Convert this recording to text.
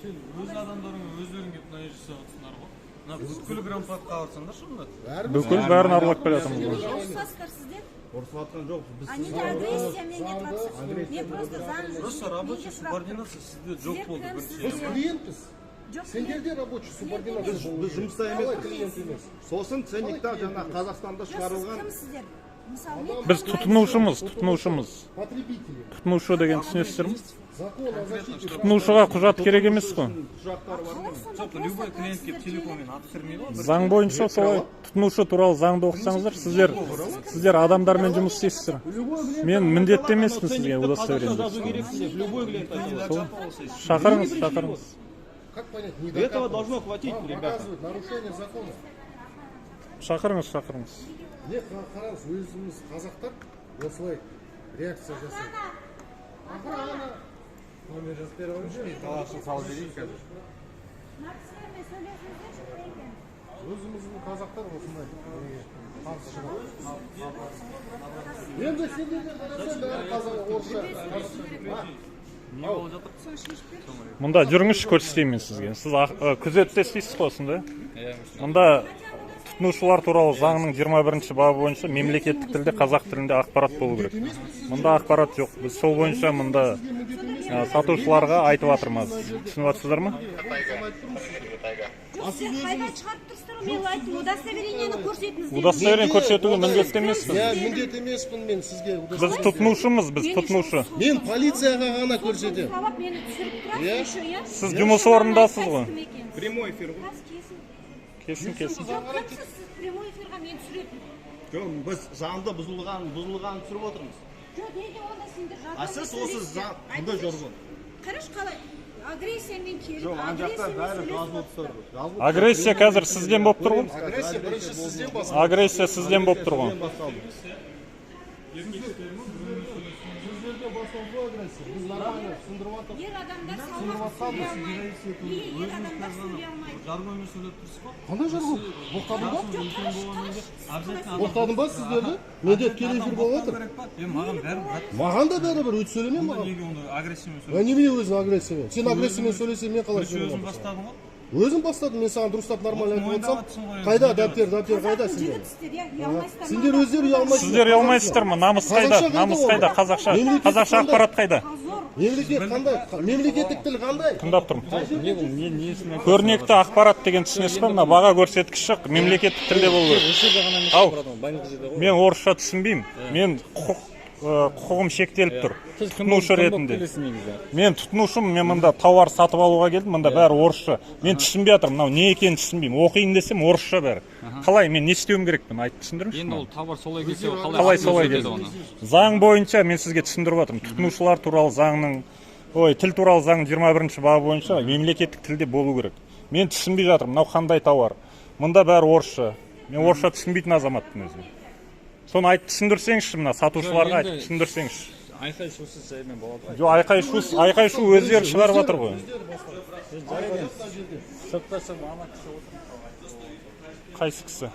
Сен өз адамдарың өздерің келіп, мына жерде жасап отырсыңдар ғой. Мына бүкіл Гранд Паркқа барсаңдаршы мында. Бүкіл бәрін аралап келе жатырмыз Неге ғой. ұрысасыздар сіздер? Ұрысып жатқан жоқпыз біз. А неге агрессиямен нетіп жатсыз? Мен просто заң Просто менде рабочий сұрақ тұр. субординация сізде жоқ Сіздер болды кімсіздер? бірінші. Біз клиентпіз. Жоқ, Сендерде рабочий субординация болу Біз керек. жұмыста Қалай емеспіз. клиент емес? Сосын ценникта жаңа Қазақстанда Жоқ, сіз шығарылған. кімсіздер? Мысалы, мен Біз тұтынушымыз, тұтынушымыз. Потребители. Тұтынушы деген түсінесіздер ме? Закон о защите Тұтынушыға құжат керек емес қой. Құжаттары бар. Қалай сонда Жоқ, просто любой так клиент келіп сіздер телефонмен атып кірмейді ғой. Заң бойынша солай. Тұтынушы туралы заңды оқысаңыздар, сіздер адамдармен жұмыс істейсіздер. Мен міндетті емеспін сізге удостоверение. Жазу керексің деп любой клиент айтады. Сол. Шақырыңыз, шақырыңыз. Как понять? Не Этого докапываться. должно хватить, Вам ребята. показывают нарушение закона. Шақырыңыз, шақырыңыз. Не, қараңыз, өзіміз қазақтар осылай реакция жасайды. Охрана. Номер жазып бере қойыңызшы, мен талапшыл салып жіберейін қазір. Мына кісілермен сөйлесіңіздерші, кім екен? Өзіміздің қазақтар осындай неге қарсы шығады. Енді сендерге қарасаң, бәрі қазақ, орысша. А, Не болып жатыр? Соны шешіп берші. Мында жүріңізші, көрсетейін мен сізге. Сіз күзетте істейсіз ғой осында? Мында тұтынушылар туралы заңның 21 бабы бойынша мемлекеттік тілде, қазақ тілінде ақпарат болу керек. Мында ақпарат жоқ. Біз сол бойынша мында сатушыларға айтып жатырмыз. Түсініп жатсыздар ма? Жоқ, сіздер қайдан шығарып тұрсыздар ғой? Мен айттым, удостоверениені көрсетіңіз дедім. Удостоверение көрсетуге міндетті емеспіз. Иә, міндет емеспін мен сізге. Біз тұтынушымыз, біз тұтынушы. Мен полицияға ғана көрсетемін. Сабап мені түсіріп тұрасыз Иә. еще, иә? Сіз жұмыс орнындасыз ғой. Кім екенсіз? Прямой эфир ғой. Қазір кесін. Кесін, кесін. Жоқ, кімсіз сіз прямой эфирға мені түсіретін? Жоқ, біз заңды бұзылғанын түсіріп отырмыз. Жоқ, неге онда сендер А сіз осы заң бұндай жаргон. Қарашы, қалай агрессиямен келіп, Жоқ, ана жақта агрессиямен бәрі сөйлесіп жазылып тұр. отырсыздар. Жазылып. Агрессия қазір сізден болып тұр ғой. Агрессия бірінші сізден басталды. Агрессия сізден болып тұр ғой. Сізден басталды. Сіздерде басталды ғой агрессия. Біз нормально түсіндіріп жатырмыз. Ер адамдар салмақты сөйлей алмайды. Неге ер адамдар сөйлей алмайды? Жаргонмен сөйлеп тұрсыз ғой. Қандай жаргон? Боқтадың ба? Жоқ, қарашы, қарашы. Обязательно. Боқтадың ба сіздерді? Менде тікелей эфир болып жатыр. Керек па? Е, маған бәрі, брат. Маған да бәрібір, өйтіп сөйлеме маған. Неге онда агрессиямен Ә, сөйлеп? немене өзің агрессиямен? Сен агрессиямен сөйлесең, мен қалай Бірінші өзің сөйлемей? бастадың ғой. Өзің бастадың, мен саған дұрыстап, нормально айтып Мойындап отырсам. жатсың ғой енді. Қайда дәптер, дәптер қайда Қазақтың сендер? жігітсіздер, иә, ұялмайсыздар ма? Сендер өздері ұялмайсыздар. Сіздер ұялмайсыздар ма? Намыс қайда? Қазақша қайда Намыс ол? қайда? Қазақша, Мемлекеттік қазақша қандай? ақпарат қайда? Позор. Мемлекет қандай? Мемлекеттік тіл қандай? Тыңдап тұрмын. Көрнекті ақпарат деген түсінесіз ба? Мына баға көрсеткіші мемлекеттік тілде болу керек. Осы жерде ғана емес Ау. братан, барлық жерде ғой. Мен орысша түсінбеймін. Мен құқығым шектеліп тұр. Сіз кім Тұтынушы болып, кім болып ретінде. келесіз негізі? Мен тұтынушымын, мен мында тауар сатып алуға келдім, мында бәрі орысша. Мен түсінбей жатырмын, мынау не екенін түсінбеймін. Оқиын десем, орысша бәрі. Қалай, мен не істеуім керекпін? Айтып түсіндіріңізші Енді ол маған. товар солай келсе, ол қалай Қалай атын солай өзгертеді келді? оны? Заң бойынша мен сізге түсіндіріп жатырмын. Тұтынушылар туралы заңның, ой, тіл туралы заңның 21 бабы бойынша мемлекеттік тілде болу керек. Мен түсінбей жатырмын, мынау қандай тауар. Мында бәрі орысша. Мен орысша түсінбейтін азаматпын өзім. Соны айтып түсіндірсеңізші, мына сатушыларға айтып Енді- түсіндірсеңізші. Айқай шусыз жаймен болады ғой. Жоқ, айқай шу өздері шығарып жатыр ғой. Сыртта шығып, ана кісі отыр. Қайсы кісі?